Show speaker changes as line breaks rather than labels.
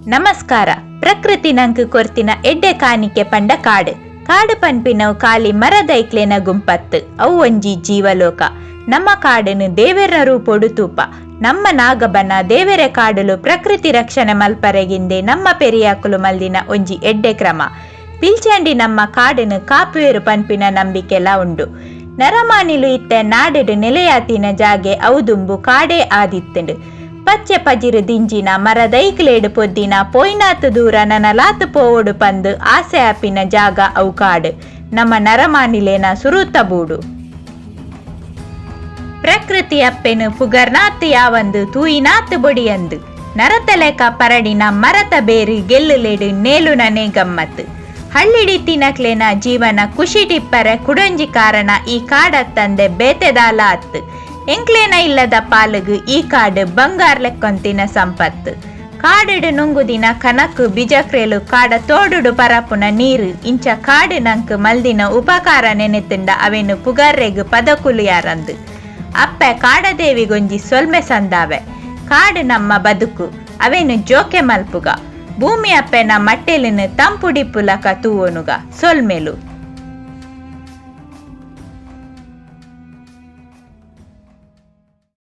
ನಮಸ್ಕಾರ. ಪ್ರಕೃತಿ ನಂಕ್ ಕೊರ್ತಿನ ಎಡ್ಡೆ ಕಾಣಿಕೆ ಪಂಡ ಕಾಡ್. ಕಾಡ್ ಪನ್ಪಿನವು ಕಾಲಿ ಮರದೈಕ್ಲೆನ ಗುಂಪತ್ತ್. ಅವು ಒಂಜಿ ಜೀವಲೋಕ. ನಮ್ಮ ಕಾಡನ್ ದೇವೆರ್ನ ರೂಪೊಡು ತೂಪ. ನಮ್ಮ ನಾಗಬನ ದೇವೆರೆ ಕಾಡುಲು ಪ್ರಕೃತಿ ರಕ್ಷಣೆ ಮಲ್ಪರೆಗಿಂದೆ ನಮ್ಮ ಪೆರಿಯಾಕುಲು ಮಲ್ದಿನ ಒಂಜಿ ಎಡ್ಡೆ ಕ್ರಮ. ಪಿಲ್ಚಂಡಿ ನಮ್ಮ ಕಾಡನ್ ಕಾಪುವೆರ್ ಪನ್ಪಿನ ನಂಬಿಕೆಲ ಉಂಡು. ನರಮಾನಿಲು ಇತ್ತೆ ನಾಡ್ ಡ್ ನೆಲೆಯಾತಿನ ಜಾಗೆ ಅವು ದುಂಬು ಕಾಡೇ ಆದಿತ್ತ್ಂಡ್. ಪಚ್ಚೆ ಪಜಿರ್ ದಿಂಜಿನ, ಮರ ದೈಕ್ಲೆಡ್ ಪೊದ್ದಿನ, ಪೋಯಿನಾತ್ ದೂರ ನನಲಾತ್ ಪೋವೊಡು ಪಂದ್ ಆಸೆ ಆಪಿನ ಜಾಗ ಅವು ಕಾಡ್. ನಮ್ಮ ನರಮಾನಿಲೆನ ಸುರೂತ ಬೂಡು. ಪ್ರಕೃತಿ ಅಪ್ಪೆನ್ ಪುಗರ್ನಾತ್ ಯಾವಂದ್ ತೂಯಿನಾತ್ ಬೊಡಿಯಂದ್. ನರತಲೆಕ ಪರಡಿನ ಮರತ ಬೇರ್ ಗೆಲ್ಲುಲೆಡ್ ನೇಲುನನೇ ಗಮ್ಮತ್. ಹಳ್ಳಿಡಿತ್ತಿನಕ್ಲೆನ ಜೀವನ ಖುಷಿಟಿಪ್ಪರೆ ಕುಡೊಂಜಿ ಕಾರಣ ಈ ಕಾಡತ್ತಂದೆ ಬೇತೆ ದಾಲ ಅತ್ತ್. ಎಂಕ್ಲೆನ ಇಲ್ಲದ ಪಾಲ್ಗ್ ಈ ಕಾಡ್ ಬಂಗಾರ್ ಲೆಕ್ಕೊಂತಿನ ಸಂಪತ್ತ್. ಕಾಡ್ ಡ್ ನುಂಗುದಿನ ಕನಕ್ ಬಿಜಕ್ರೆಲು ಕಾಡ ತೋಡುಡು ಪರಪುನ ನೀರ್ ಇಂಚ ಕಾಡ್ ನಂಕ್ ಮಲ್ದಿನ ಉಪಕಾರ ನೆನೆತ್ಂಡ ಅವೆನ್ ಪುಗರ್ರೆಗ್ ಪದಕುಲು ಯಾರಂದ್. ಅಪ್ಪೆ ಕಾಡದೇವಿಗೊಂಜಿ ಸೊಲ್ಮೆ ಸಂದಾವೆ. ಕಾಡ್ ನಮ್ಮ ಬದುಕು. ಅವೆನ್ ಜೋಕೆ ಮಲ್ಪುಗ. ಭೂಮಿ ಅಪ್ಪೆನ ಮಟ್ಟೆಲ್ ನ್ ತಂಪುಡಿಪ್ಪುಲಕ ತೂವೊನುಗ. ಸೊಲ್ಮೆಲು.